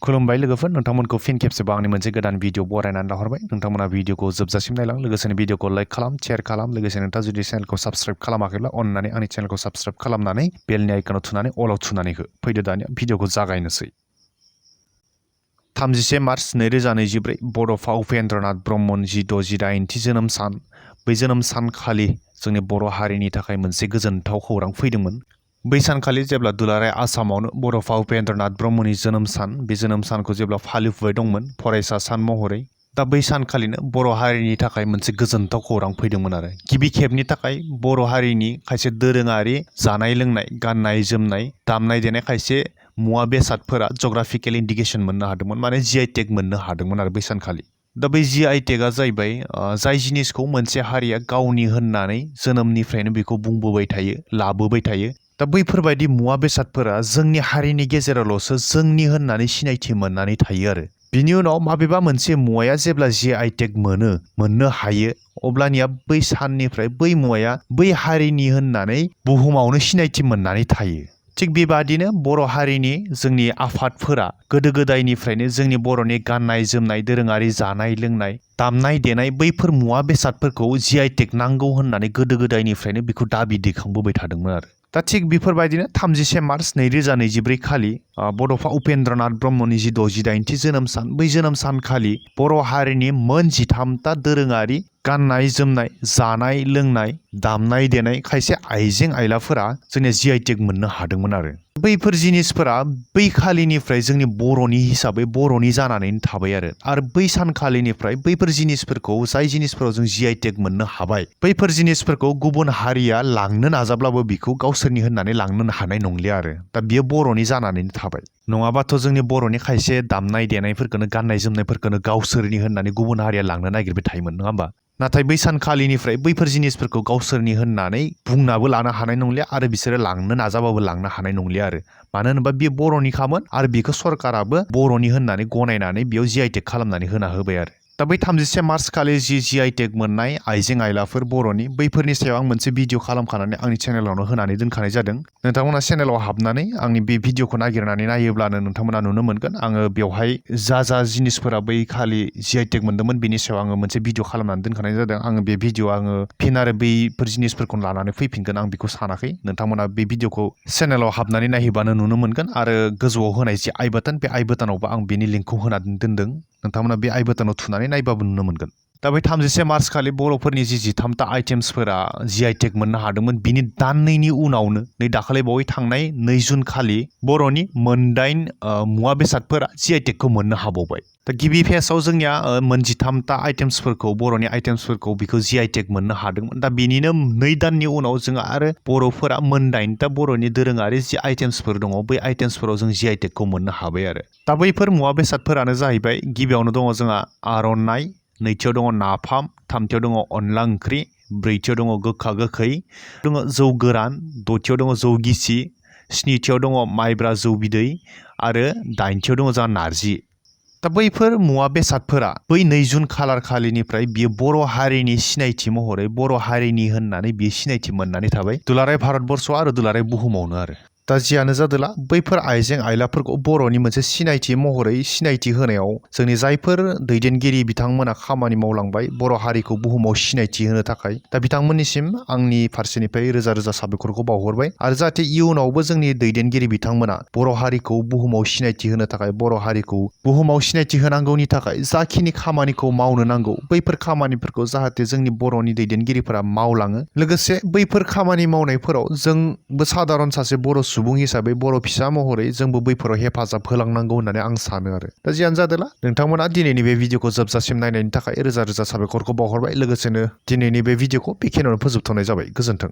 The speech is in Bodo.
खुलुमबाय लोगोफोर नोंथांमोनखौ फिन खेबसेबाव आंनि मोनसे गोदान भिडिअ बरायनानै लाहरबाय नोंथांमोना भिडिअखौ जोबजासिम नायलां लोगोसेनो भिडिअखौ लाइक खालाम शेयार खालाम लोगोसे नोंथाङा जुदि चेनेलखौ साबस्क्राइब खालामाखैब्ला अन्नानै आंनि चेनेलखौ साबस्क्राइब खालामनानै बेलनि आइकनाव थुनानै अलाव थुनानै हो फैदो दानिया भिडिअखौ जागायनोसै 31 मार्च 2024 बड'फा उपेन्द्र नाथ ब्रह्मनि 68थि जोनोम सान बै जोनोम सानखालि जोंनि बर' हारिनि थाखाय मोनसे गोजोनथाव खौरां फैदोंमोन बै सानखालि जेब्ला दुलाराय आसामावनो बड'फा उपेन्द्र नाथ ब्रह्मनि जोनोम सान बे जोनोम सानखौ जेब्ला फालिफुबाय दंमोन फरायसा सान महरै दा बै सानखालिनो बर' हारिनि थाखाय मोनसे गोजोनथाव खौरां फैदोंमोन आरो गिबि खेबनि थाखाय बर' हारिनि खायसे दोरोङारि जानाय लोंनाय गाननाय जोमनाय दामनाय देनाय खायसे मुवा बेसादफोरा जिअग्राफिकेल इन्डिकेसन मोननो हादोंमोन माने GI टेग मोननो हादोंमोन आरो बै सानखालि दा बै GI टेगआ जाहैबाय जाय जिनिसखौ मोनसे हारिया गावनि होननानै जोनोमनिफ्रायनो बेखौ बुंबोबाय थायो लाबोबाय थायो दा बैफोरबायदि मुवा बेसादफोरा जोंनि हारिनि गेजेरावल'सो जोंनि होननानै सिनायथि मोननानै थायो आरो बिनि उनाव माबेबा मोनसे मुवाया जेब्ला GI टेग मोननो हायो अब्लानिया बै साननिफ्राय बै मुवाया बै हारिनि होननानै बुहुमावनो सिनायथि मोननानै थायो थिग बेबादिनो बर' हारिनि जोंनि आफादफोरा गोदो गोदायनिफ्रायनो जोंनि बर'नि गाननाय जोमनाय दोरोङारि जानाय लोंनाय दामनाय देनाय बैफोर मुवा बेसादफोरखौ GI टेग नांगौ होननानै गोदो गोदायनिफ्रायनो बेखौ दाबि दैखांबोबाय थादोंमोन आरो दा थिग बेफोरबायदिनो 31 मार्च 2024 खालि बड'फा उपेन्द्र नाथ ब्रह्मनि 68थि जोनोम सान बै जोनोम सानखालि बर' हारिनि मोन 13ता दोरोङारि गाननाय जोमनाय जानाय लोंनाय दामनाय देनाय खायसे आइजें आइलाफोरा जोंनि GI टेग मोननो हादोंमोन आरो बैफोर जिनिसफोरा बै खालिनिफ्राय जोंनि बर'नि हिसाबै बर'नि जानानैनो थाबाय आरो बै सानखालिनिफ्राय बैफोर जिनिसफोरखौ जाय जिनिसफोराव जों GI टेग मोननो हाबाय बैफोर जिनिसफोरखौ गुबुन हारिया लांनो नाजाब्लाबो बिखौ गावसोरनि होननानै लांनो हानाय नंलिया आरो दा बियो बर'नि जानानैनो थाबाय नङाबाथ' जोंनि बर'नि खायसे दामनाय देनायफोरखौनो गाननाय जोमनायफोरखौनो गावसोरनि होननानै गुबुन हारिया लांनो नागिरबाय थायोमोन नङा होमबा नाथाय बै सानखालिनिफ्राय बैफोर जिनिसफोरखौ गावसोरनि होननानै बुंनाबो लानो हानाय नंलिया आरो बिसोरो लांनो नाजाबाबो लांनो हानाय नंलिया आरो मानो होनोबा बेयो बर'निखामोन आरो बेखौ सरकाराबो बर'नि होननानै गनायनानै बेयाव GI टेग खालामनानै होना होबाय आरो दा बै 31 मार्च खालि GI टेग मोननाय आइजें आइलाफोर बर'नि बैफोरनि सायाव आं मोनसे भिडिअ खालामखानानै आंनि चेनेलावनो होनानै दोनखानाय जादों नोंथांमोना चेनेलाव हाबनानै आंनि बे भिडिअखौ नागिरनानै नायोब्लानो नोंथांमोना नुनो मोनगोन आङो बेवहाय जा जिनिसफोरा बै खालि GI टेग मोन्दोंमोन बेनि सायाव आङो मोनसे भिडिअ खालामनानै दोनखानाय जादों आङो बे भिडिअ आङो फिन आरो बैफोर जिनिसफोरखौ लानानै फैफिनगोन आं बेखौ सानाखै नोंथांमोना बे भिडिअखौ चेनेलाव हाबनानै नायहैबानो नुनो मोनगोन आरो गोजौआव होनाय जे आइ बाटन बे आइ बाटनावबो आं बेनि लिंकखौ होनानै दोनदों नोंथांमोना बे आइ बाटनाव थुनानै नायबाबो नुनो मोनगोन दा बै 31 मार्च खालि बर'फोरनि 13ता आइटेम्सफोरा GI टेग मोननो हादोंमोन बिनि दाननैनि उनावनो नै दाखालि बावै थांनाय 2 जुन खालि बर'नि मोन 8 मुवा बेसादफोरा GI टेगखौ मोननो हाबावबाय दा गिबि फेसआव जोंनिया मोन 13ता आइटेम्सफोरखौ बर'नि आइटेम्सफोरखौ बेखौ GI टेग मोननो हादोंमोन दा बेनिनो 2 दाननि उनाव जोङो आरो बर'फोरा मोन 8ता बर'नि दोरोङारि जि आइटेम्सफोर दङ बै आइटेम्सफोराव जों GI टेगखौ मोननो हाबाय आरो दा बैफोर मुवा बेसादफोरानो जाहैबाय गिबियावनो दङ जोंहा आर'नाइ नैथियाव दङ नाफाम थामथियाव दङ अनला ओंख्रि ब्रैथियाव दङ गोखा गोखै दङ जौ गोरान दथियाव दङ जौ गिसि स्निथियाव दङ माइब्रा जौ बिदै आरो दाइनथियाव दङ जोंहा नारजि दा बैफोर मुवा बेसादफोरा बै 2 जुन खालार खालिनिफ्राय बियो बर' हारिनि सिनायथि महरै बर' हारिनि होननानै बियो सिनायथि मोननानै थाबाय दुलाराय भारतबर्ष आरो दुलाराय बुहुमावनो आरो दा जियानो जादोला बैफोर आइजें आइलाफोरखौ बर'नि मोनसे सिनायथि महरै सिनायथि होनायाव जोंनि जायफोर दैदेनगिरि बिथांमोना खामानि मावलांबाय बर' हारिखौ बुहुमाव सिनायथि होनो थाखाय दा बिथांमोननिसिम आंनि फारसेनिफ्राय रोजा रोजा साबायखरखौ बावहरबाय आरो जाहाथे इयुनावबो जोंनि दैदेनगिरि बिथांमोना बर' हारिखौ बुहुमाव सिनायथि होनो थाखाय बर' हारिखौ बुहुमाव सिनायथि होनांगौनि थाखाय जाखिनि खामानिखौ मावनो नांगौ बैफोर खामानिफोरखौ जाहाथे जोंनि बर'नि दैदेनगिरिफोरा मावलाङो लोगोसे बैफोर खामानि मावनायफोराव जोंबो सादारन सासे बर' सुबुं हिसाबै बर' फिसा महरै जोंबो बैफोराव हेफाजाब होलांनांगौ होननानै आं सानो आरो दा जियानो जादोला नोंथांमोना दिनैनि बे भिडिअखौ जोबजासिम नायनायनि थाखाय रोजा रोजा साबायखरखौ बावहरबाय लोगोसेनो दिनैनि बे भिडिअखौ बेखिनियावनो फोजोबथ'नाय जाबाय गोजोन्थों